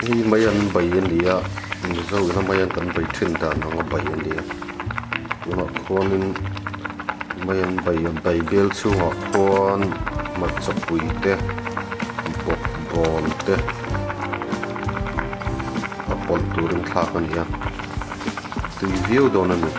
Hei mai an bai a ni a, Mizo ina mai an kan bai thin dan ang a bai a ni a, tunah khuanin mai an bai a bai bel chhungah khuan hmarcha pui te bawkbawn te a pawlh turin thlak a ni a, tui viau dawn a ni.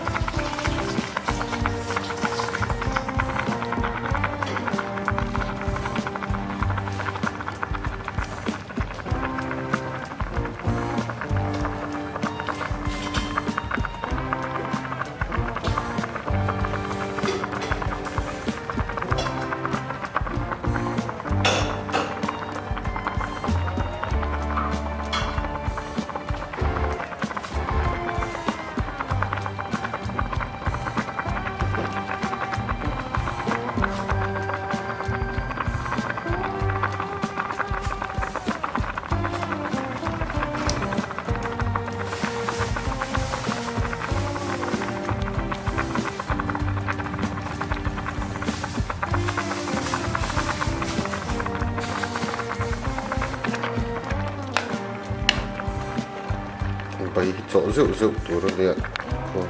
Bai hi chawh zeuh zeuh tur a nia khaw.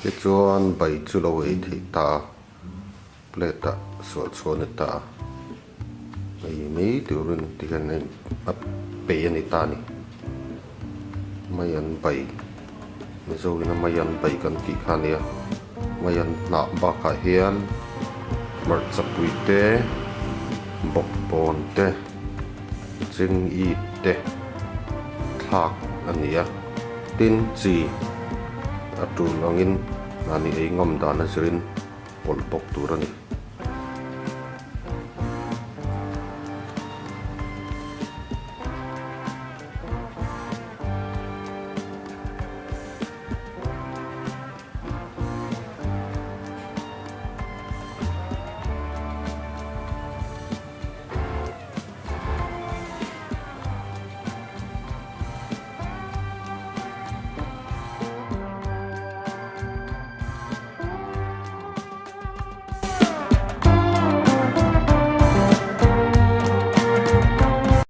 Tichuan bai chu lo ei theih ta a, plate ah sual chhuah a ni ta a, ei mai turin tihian a peih a ni ta a ni. Mai an bai, Mizo ina mai an bai kan tih kha a nia, mai an hnah bakah hian hmarcha pui te, bawkbawn te, ching it te thlak a ni a, tin chi a tul angin mahni ei ngam dan a zirin pawlh bawk tur a ni.